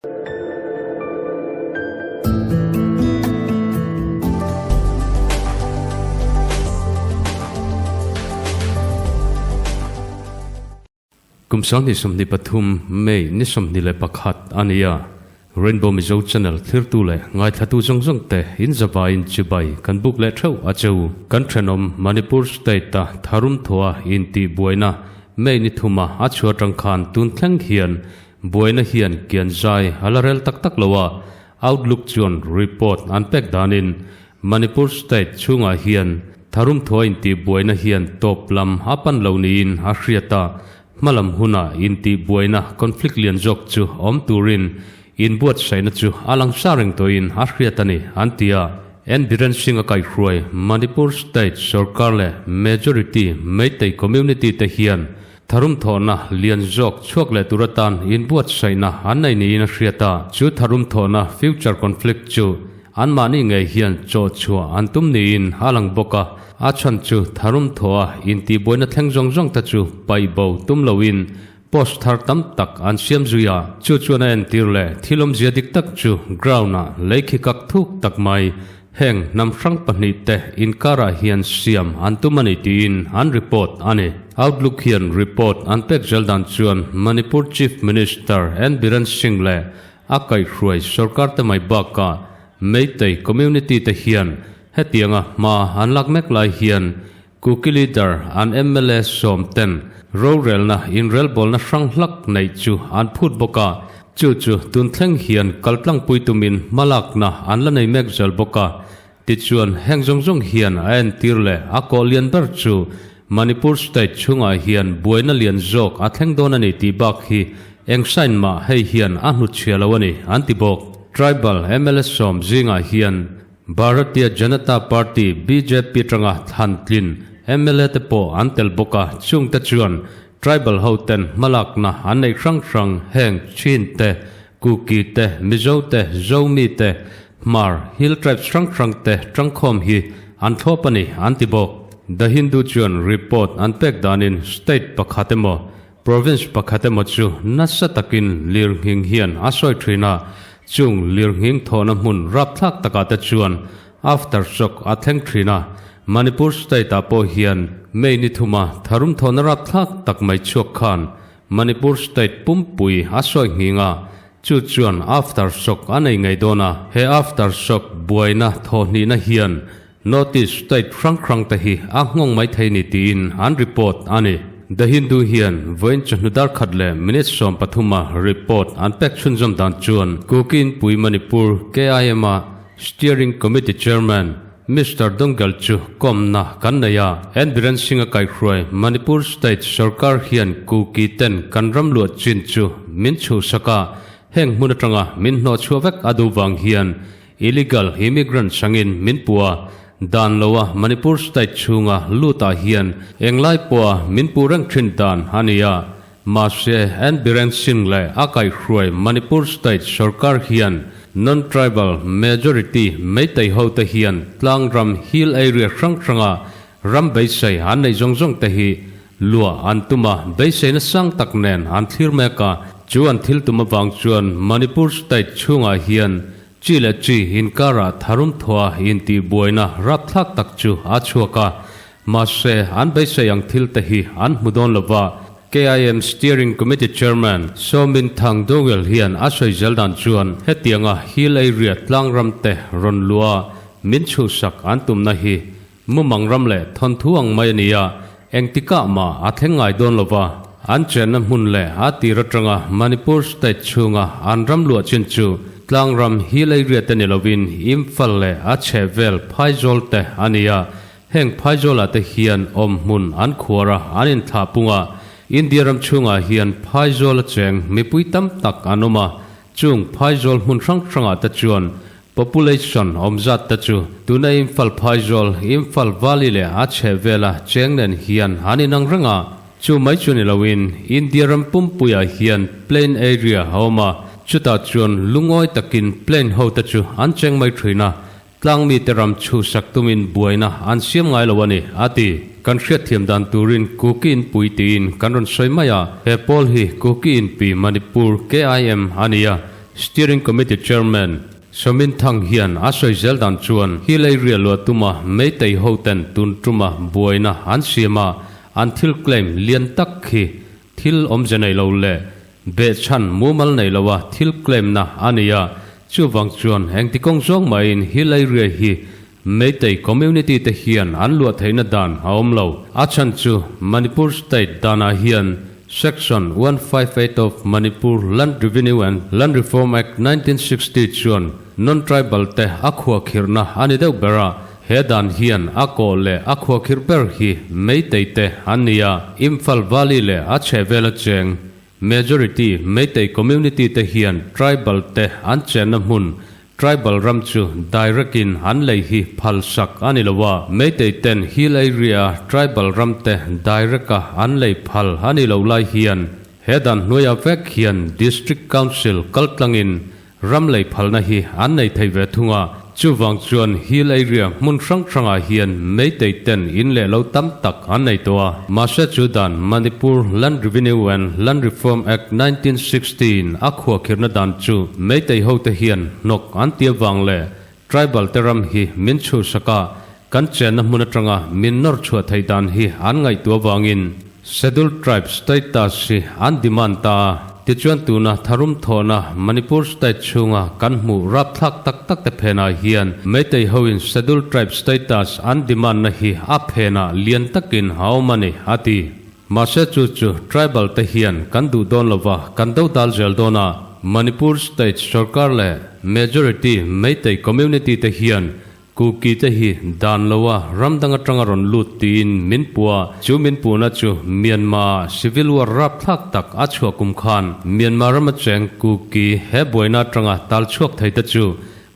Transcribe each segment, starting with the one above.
Kum 2023 May ni 21 a ni a, Rainbow Mizo Channel thlirtu leh ngaithlatu zawng zawng te in zavaiin chibai kan buk leh theuh a che u. Kan thenawm Manipur State-a tharum thawha intihbuaina May ni thuma a chhuah atang khan tun thleng hian Buaina hian kian zai a la rel tak tak lo a, Outlook chuan report an pek danin Manipur state chhungah hian tharum thuai intih buaina hian tawp lam a pan lo niin a hriat a, hmalam huna intih buaina conflict lian zawk chu awm turin inbuatsaihna chu a lang sa reng tawhin a hriat a ni, an ti a. N Biren Singh a kaihhruai Manipur state sorkar leh majority Meitei community te hian Tharum thawhna lian zawk chhuak leh tur atan inbuatsaihna an nei niin a hriat a, chu tharum thawhna future conflict chu anmahni ngei hian chaw chhuah an tum niin a lang bawk a, a chhan chu tharum thawha intihbuaina thleng zawng zawng te chu paih bo tum loin post thar tam tak an siam zui a, chu chuan a entir leh thil awmzia dik tak chu ground-ah lei khi kak thuk tak mai Heng hnam hrang pahnihte inkarah hian siam an tum a ni tiin an report a ni. Outlook hian report an pek zel dan chuan Manipur Chief Minister N Biren Singh leh a kaihhruai sorkar te mai bakah Meitei community te hian hetianga hma an lak mek lai hian Kuki leader an mla sawm ten rorelna inrelbawlna hrang hlak neih chu an phut bawk a, chu chu tun thleng hian kaltlangpui tumin hmalakna an la nei mek zel bawk a. Tichuan heng zawng zawng hian a entir leh a kawh lian ber chu Manipur state chhungah hian buaina lian zawk a thleng dawn a ni tih bak hi eng sign mah hei hian a hnutchhia lo a ni an ti bawk. Tribal mla sawm zingah hian Bharatiya Janata Party, bjp, atanga thlan tlin mla te pawh an tel bawk a, chungte chuan tribal ho ten hmalakna an neih hrang hrang heng Chin te, Kuki te, Mizo te, Zomi te, Hmar, Hill Tribes hrang hrang te tangkhawm hi an thlawp a ni an ti bawk. The Hindu chuan report an pek danin state pakhat emaw Province pakhat emaw chu nasa takin lirnghing hian a sawi thin a, chung lirnghing thawhna hmun rapthlak takah te chuan aftershock a thleng thin a. Manipur state ah pawh hian May ni thuma tharum thawhna rapthlak tak mai chhuak khan Manipur state pumpui a sawi nghing a, chu chuan aftershock a nei ngei dawn a. He aftershock buaina thawhhnihna hian Northeast state hrang hrang te hi a nghawng mai thei ni tiin an report a ni. The Hindu hian vawiin chawhnu dar khat leh minute 13 a report an pek chhunzawm dan chuan Kuki Inpui Manipur KIM a Steering Committee Chairman Mister Dongel chu kawmna kan nei a. N Biren Singh a kaihhruai Manipur state sorkar hian Kuki ten kan ram luah chin chu min chhuhsak a, heng hmun atanga min hnawhchhuah vek a duh vang hian Illegal immigrant sangin min pu a, dan loa Manipur state chhunga lutah hian englai pawha min pu reng thin dan a ni a. Mahse, N Biren Singh leh a kaihhruai Manipur state sorkar hian non-tribal majority Meitei hote hian tlangram hill area hrang hranga ram beisei an neih zawng zawng te hi luah an tum a, beiseina sang tak nen an thlir mek a. Chu an thil tum avang chuan Manipur state chhungah hian Chi leh chi inkarah tharum thuah intihbuaina rapthlak tak chu a chhuak a, mahse an beisei ang thil te hi an hmu dawn lo va. KIM Steering Committee Chairman Sawmin Thang Dogel hian a sawi zel dan chuan hetianga Hill Area tlangram te rawn luah a min chhuhsak an tumna hi Mumang ram leh thawnthu ang mai a ni a, engtikah mah a thleng ngai dawn lo va. An chenna hmun leh a tir atanga Manipur state chhunga an ram luah chin chu tlangram hill area te ni lovin Imphal leh a chhehvel Phaizawl te a ni a, heng Phaizawlah te hian awm hmun an khuar a, an inthlah pung a. India ram chhungah hian Phaizawl a cheng mipui tam tak an awm a, chung Phaizawl hmun hrang hrangah te chuan Population awm zat te chu tuna Imphal Phaizawl, Imphal Valley leh a chheh vela cheng nen hian an inang reng a, chu mai chu ni loin India ram pumpuiah hian plain area a awm a, chutah chuan lungawi takin plain ho te chu an cheng mai thin a, tlangmite ram chhuhsak tumin buaina an siam ngai lo a ni, a ti. Kan hriatthiam dan turin Kuki Inpui tiin kan rawn sawi mai a, he pawl hi Kuki Inpi Manipur, KIM, a ni a. Steering Committee Chairman Somin Thang hian a sawi zel dan chuan Hill Area luah tuma Meitei hoten tun tuma buaina an siam a, an thil claim lian tak khi thil awmze nei lo leh behchhan mumal nei loa thil claim na a ni a, chuvang chuan engti kawng zawng mahin Hill Area hi Meitei community te hian an luah theihna dan a awm lo. A chhan chu Manipur state danah hian Section 158 of Manipur Land Revenue and Land Reform Act 1960 chuan non-tribal te a khuahkhirhna a ni deuh ber a, he dan hian a kawh leh a khuahkhirh ber hi Meitei te an ni a, Imphal Valley leh a chhehvela cheng Majority Meitei community te hian tribal te an chenna hmun tribal ram chu direct in an lei hi phal sak a ni lo a, Meitei ten hill area tribal ram te direct a an lei phal a ni lo lai hian he dan hnuaia vek hian District Council kaltlangin Ram lei phalna hi an nei thei ve thung a, chuvang chuan hill area hmun hrang hrangah hian Meitei ten in leh lo tam tak an nei tawh a. Mahse chu dan Manipur Land Revenue and Land Reform Act 1960 in a khuahkhirhna dan chu Meitei hote hian hnawk an ti avang leh tribal te ram hi min chhuhsak a, kan chenna hmun atanga min nawr chhuah theih dan hi an ngaihtuah avangin Scheduled Tribe status hi an demand ta a. Tichuan tuna tharum thawhna Manipur state chhunga kan hmuh rapthlak tak tak te phenah hian Meitei hoin Scheduled Tribe status an demand na hi a phenah lian takin a awm a ni, a ti. Mahse chu chu tribal te hian kan duh dawn lova kan do dal zel dawn a, Manipur state sorkar leh majority Meitei community te hian Kuki te hi dan loa ram dang atanga rawn lut tiin min pu a, chu min puhna chu Myanmar civil war rapthlak tak a chhuah kum khan Myanmar rama cheng Kuki he buaina atanga tal chhuak thei te chu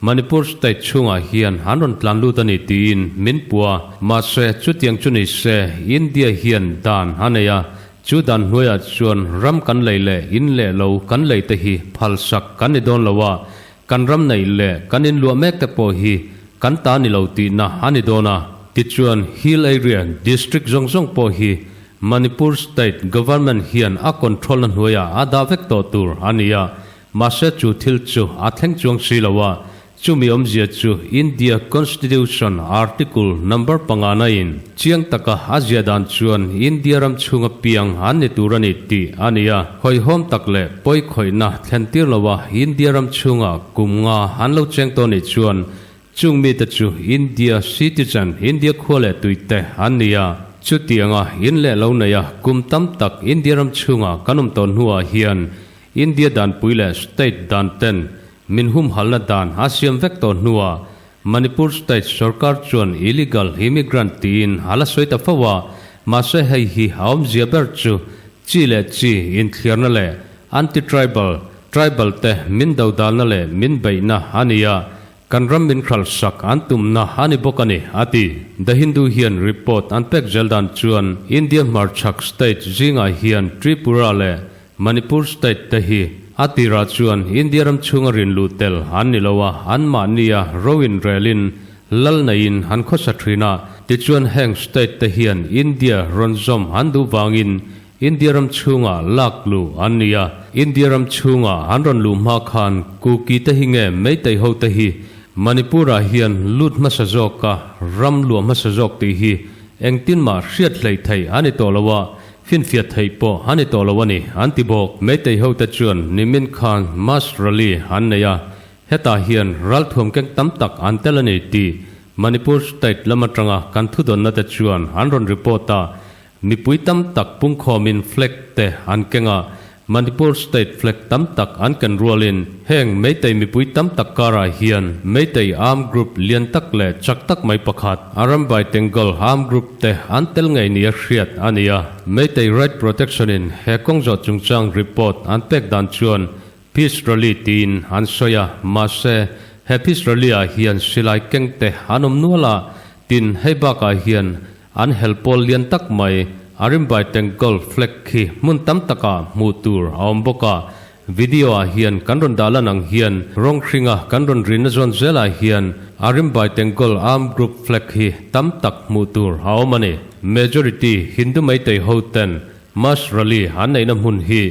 Manipur state chhungah hian an rawn tlan lut a ni tiin min pu a, mahse chutiang chu ni se India hian dan a nei a, chu dan hnuaiah chuan ram kan lei leh in leh lo kan lei te hi phalsak kan ni dawn lo a, Kan ram neih leh kan inluah mek te pawh hi kan ta ni lo tihna a ni dawn a. Tichuan, Hill Area District zawng zawng pawh hi Manipur State Government hian a control na hnuaiah a dah vek tawh tur a ni a. Mahse chu thil chu a thleng chuang si lo a. Chumi awmzia chu India Constitution Article number pangana in chiang taka a ziah dan chuan India ram chhunga piang an ni tur a ni tih a ni a. Hawihhawm tak leh pawikhawihna thlen tir loa India ram chhunga kum nga an lo cheng tawh nih chuan chung mite chu India citizen, India khua leh tuite an ni a. Chutianga in leh lo neia kum tam tak India ram chhunga kan awm tawh hnuah hian India danpui leh state dan ten min humhalna dan a siam vek tawh hnuah Manipur state sorkar chuan illegal immigrant tiin a la sawi ta fo a, mahse hei hi a awmzia ber chu chi leh chi inthliarna leh anti-tribal, tribal te min dodalna leh min beihna a ni a, kan ram min hralhsak an tumna a ni bawk a ni, a ti. The Hindu hian report an pek zel dan chuan India hmarchhak state zingah hian Tripura leh Manipur state te hi a tirah chuan India ram chhunga rin luh tel an ni lo a, anmahnia ro inrelin lal neiin an khawsa thin a, tichuan heng state te hian India rawn zawm an duh vangin India ram chhunga lak luh an ni a, India ram chhunga an rawn luh hma khan Kuki te hi nge Meitei ho te hi Manipur-ah hian lut hmasa zawka ram luah hmasa zawk tih hi engtin mah hriat hleih theih a ni tawh lo a, Finfiah theih pawh a ni tawh lo a ni, an ti bawk. Meitei hote chuan nimin khan mass rally an nei a, hetah hian ralthuam keng tam tak an tel a ni tih Manipur state lam atanga kan thudawnna te chuan an rawn report a, mipui tam tak pungkhawmin flag te an keng a, Manipur state flag tam tak an ken rualin heng Meitei mipui tam tak karah hian Meitei armed group lian tak leh chak tak mai pakhat Arambai Tengol armed group te an tel ngei nia hriat a ni a. Meitei Right Protection in he kawng zawh chungchang report an pek dan chuan Peace Rally tiin an sawi a, mahse he Peace Rally ah hian silai keng te an awm nual a, tin hei bakah hian An hel pawl lian tak mai, Arimbai Tengkol flag khi hmun tam takah hmuh tur a awm bawk a. Video ah hian kan rawn dah lan ang hian rawng hringa kan rawn rinna zawn zelah hian Arimbai Tengkol Armed Group flag hi tam tak hmuh tur a awm a ni. Majority Hindu Meitei ho ten Mass Rally an neihna hmun hi.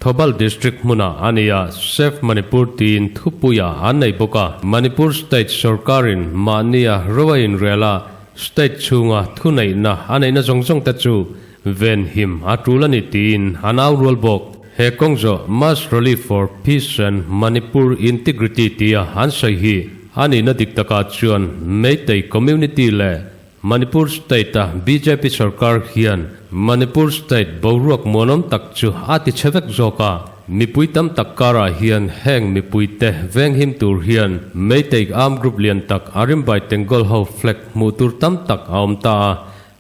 Thoubal District hmunah a ni a, Save Manipur tiin thupuiah an nei bawk a. Manipur State sorkarin mahnia ro a inrel a, State chhunga thuneihna a neihna zawng zawng te chu venhim a tul a ni tiin an au rual bawk. He kawng zawh Mass Rally for Peace and Manipur Integrity tia an sawi hi a nihna dik takah chuan Meitei community leh Manipur State-a bjp sorkar hian Manipur State boruak muanawm tak chu a ti chhe vek zawk a. Mipui tam tak karah hian heng mipuite venghim tur hian Meitei armed group lian tak Arimbai Tengol ho flag hmuh tur tam tak a awm ta a,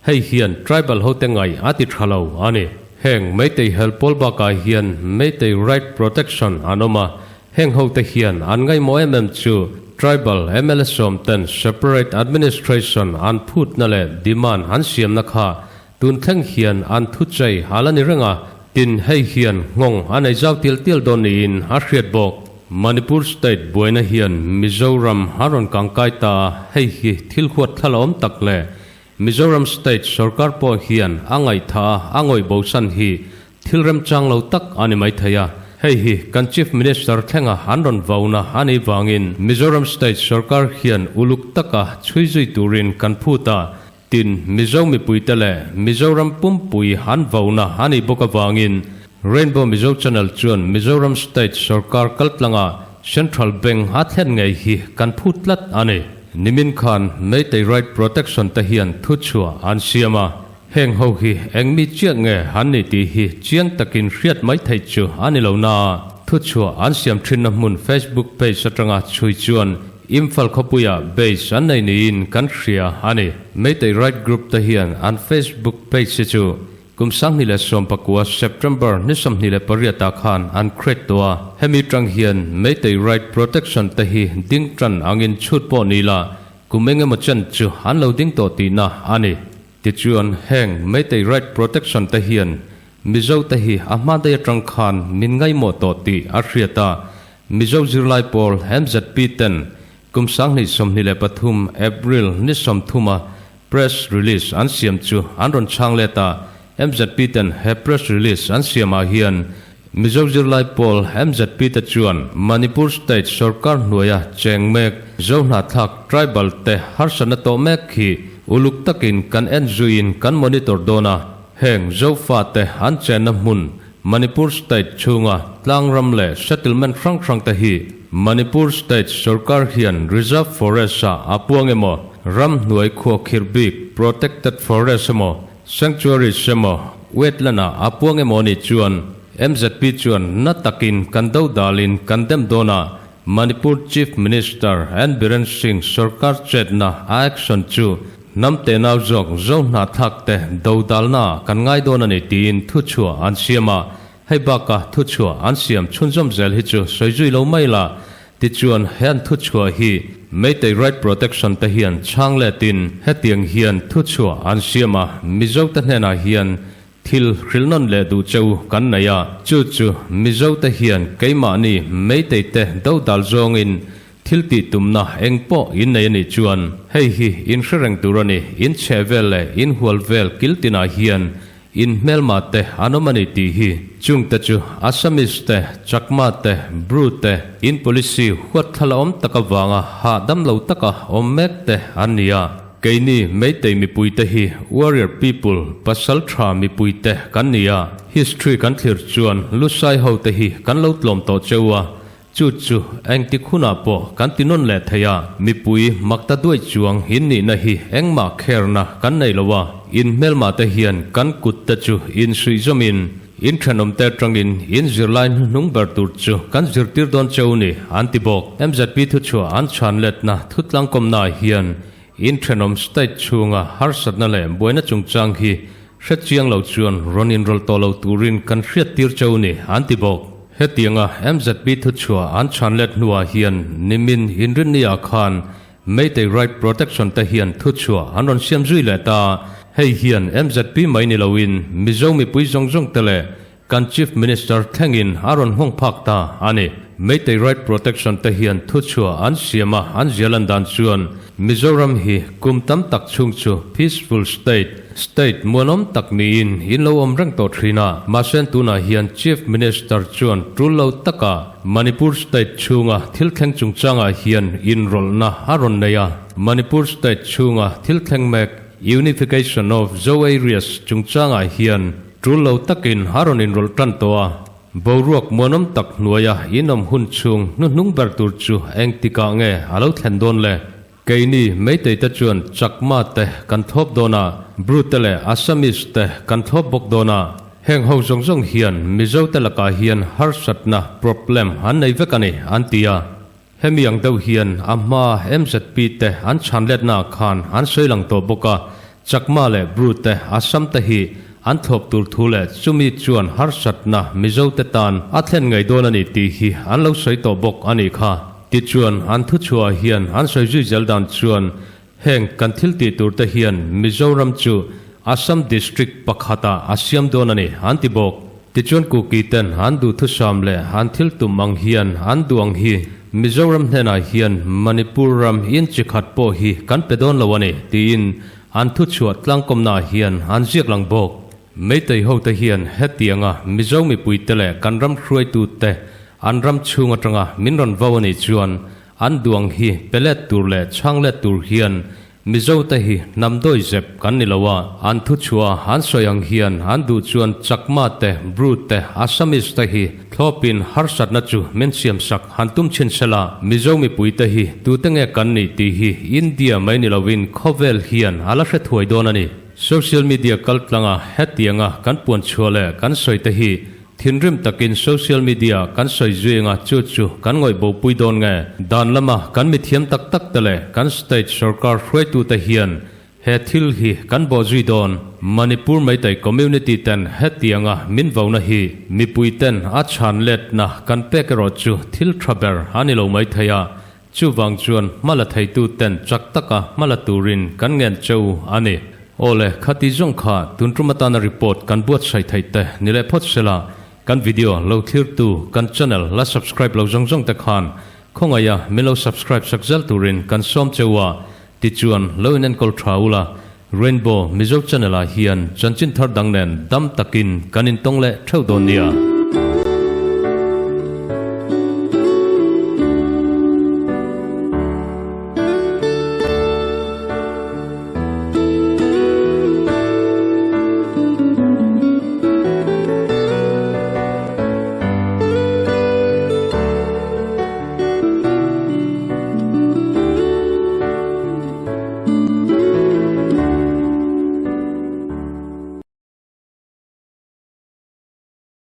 hei hian tribal hote ngaih a ti tha lo a ni. Heng Meitei hel pawl bakah hian Meitei Right Protection an awm a, Heng hote hian an ngaihmawh em em chu Tribal mla sawmten Separate Administration an phutna leh demand an siamna kha tun thleng hian an thuchei a la ni reng a, tin hei hian nghawng a nei zau tial tial dawn niin a hriat bawk. Manipur State buaina hian Mizoram a rawn kangkai ta a, hei hi thil huat thla awm tak leh Mizoram State sorkar pawh hian a ngaihthah a, a ngawih bosan hi Thil remchang lo tak a ni mai thei a, hei hi kan Chief Minister thlenga an rawn vauna a nih vangin Mizoram State sorkar hian uluk taka chhui zui turin kan phut a, tin Mizo mipuite leh Mizoram pumpui an vauna a nih bawk avangin Rainbow Mizo Channel chuan Mizoram State sorkar kaltlanga Central Bank a thlen ngei hi kan phut tlat a ni. Nimin khan Meitei Right Protection te hian thuchhuah an siam a. Heng ho hi eng mi chiah nge an ni tih hi chiang takin hriat mai theih chu a ni lo na. Thuchhuah an siam thinna hmun Facebook page atanga chhui chuan Imphal khawpuia base an nei niin kan hria a ni. Meitei Right Group te hian an Facebook page hi chu kum 2019 September ni 28 ah khan an create tawh a. Hemi tang hian Meitei Right Protection te hi ding tan angin chhut pawh ni la kum engemaw chen chu an lo ding tawh tihna a ni. Tichuan, heng Meitei Right Protection te hian Mizo te hi a hma daih atang khan min ngaihmawh tawh tih a hriat a, Mizo zirlai pawl MZP ten kum 2023 April ni 30 a press release an siam chu an rawn chhang let a, MZP ten he press release an siam ah hian Mizo zirlai pawl MZP te chuan Manipur State sorkar hnuaia cheng mek Zohnahthlak tribal te harsatna tawh mek hi uluk takin kan en zuiin kan monitor dawn a, heng Zofa te an chenna hmun Manipur State chhunga tlangram leh settlement hrang hrang te hi Manipur State sorkar hian Reserve Forest ah a puang emaw, ram hnuai khuakhirh bik Protected Forest emaw, Sanctuaries emaw, wetland ah a puang emaw anih chuan MZP chuan na takin kan do dalin kan dem dawn a, Manipur Chief Minister N Biren Singh sorkar chetna a action chu hnam tenau zawk zo hnahthlak te do dalna ah kan ngai dawn a ni tiin thuchhuah an siam a, hei bakah thuchhuah an siam chhunzawm zel hi chu sawi zui lo mai la. Tichuan, he an thuchhuah hi Meitei Right Protection te hian chhang letin hetiang hian thuchhuah an siam a, Mizo te hnenah hian thil hrilhnawn leh duh cheu kan nei a, chu chu Mizo te hian keimahni Meitei te dodal zawngin thil tih tumna eng pawh in nei a nih chuan hei hi in hre reng tur a ni, in chheh vel leh in hual vel kil tinah hian In hmelma te an awm a ni tih hi chungte chu Assamese te, Chakma te, Bru te, in policy huat thla la awm tak avanga hahdam lo taka awm mek te an ni a. Keini Meitei mipui te hi warrior people, pasal tha mipui te kan ni a. History kan thlir chuan Lusai ho te hi kan lo tlawm tawh cheu a, Chu chu engtik hunah pawh kan ti nawn leh thei a, mipui makta duai chuang in nihna hi engmah kherna kan nei lo a, in hmelmah te hian kan kut te chu in suihzawmin in thenawmte atangin in zirlai hnuhnung ber tur chu kan zirtir dawn cheu ni an ti bawk. MZP thuchhuah an chhan letna thutlangkawmnaah hian in thenawm state chhunga harsatna leh buaina chungchang hi Hre chiang lo chuan rawn inrawlh tawh lo turin kan hriattir cheu ni, an ti bawk. Hetianga MZP thuchhuah an chhan let hnuah hian nimin inrinniah khan Meitei Right Protection te hian thuchhuah an rawn siam zui leh ta. Hei hian MZP mai ni loin Mizo mipui zawng zawng te leh kan Chief Minister thlengin a rawn nghawng phak ta a ni. Meitei Right Protection te hian thuchhuah an siam a, an zial an dan chuan Mizoram hi kum tam tak chhung chu peaceful state, state muanawm tak niin in lo awm reng tawh thin a, mahse tunah hian Chief Minister chuan tul lo taka Manipur state chhunga thil thleng chungchangah hian inrawlhna a rawn nei a, Manipur state chhunga thil thleng mek Unification of Zo Areas chungchangah hian tul lo takin a rawn inrawlh tan tawh a. Boruak muanawm tak hnuaia inawm hun chhung hnuhnung ber tur chu engtikah nge a lo thlen dawn le? Keini Meitei te chuan Chakma te kan thlawp dawn a, Bru te leh Assamese te kan thlawp bawk dawn a. Heng ho zawng zawng hian Mizo te lakah hian harsatna, problem, an nei vek a ni, an ti a. Hemi ang deuh hian a hma MZP te an chhan letna ah khan an sawi lang tawh bawk a, Chakma leh Bru te Assam te hi an thlawp tur thu leh chumi chuan harsatna Mizo te tan a thlen ngei dawn a ni tih hi an lo sawi tawh bawk a nih kha. Tichuan an thuchhuah ah hian an sawi zui zel dan chuan Heng kan thil tih tur te hian Mizoram chu Assam District pakhat ah a siam dawn a ni, an ti bawk. Tichuan Kuki ten an duhthusam leh an thil tum ang hian an duh ang hi Mizoram hnenah hian Manipur ram in chi khat pawh hi kan pe dawn lo a ni, tiin an thuchhuah tlangkawmna ah hian an ziak lang bawk. Meitei ho te hian hetianga Mizo mipui te leh kan ram hruaitu te an ram chhung atanga min rawn vo a nih chuan An duang hi pe let tur leh chhang let tur hian Mizo te hi hnam dawi zep kan ni lo a, an thu chhuah an sawi ang hian an duh chuan Chakma te, Bru te, Assamese te hi thlawpin harsatna chu min siam sak han tum chhin sela, Mizo mipui te hi tute nge kan nih tih hi India mai ni lovin khawvel hian a la hre thuai dawn a ni. Social media kaltlanga hetianga kan puan chhuah leh kan sawi te hi Thinrim takin social media kan sawi zui anga chu chu kan ngawih bopui dawn nge? Dan lama kan mithiam tak tak te leh kan state sorkar hruaitute hian he thil hi kan bawh zui dawn. Manipur Meitei community ten hetianga min vona hi mipui ten a chhan letna kan pek erawh chu thil tha ber a ni lo mai thei a, Chuvang chuan hma la theitu ten chak taka hma la turin kan ngen cheu a ni. Aw le, khati zawng kha tun tum atana report kan buatsaih theih te ni leh phawt sela, kan video lo thlirtu kan channel la subscribe lo zawng zawng te khan khawngaih a min lo subscribe sak zel turin kan sawm cheu a, tichuan lo in enkawl tha ula, Rainbow Mizo channel ah hian chanchin thar dang nen dam takin kan intawng leh theuh dawn nia.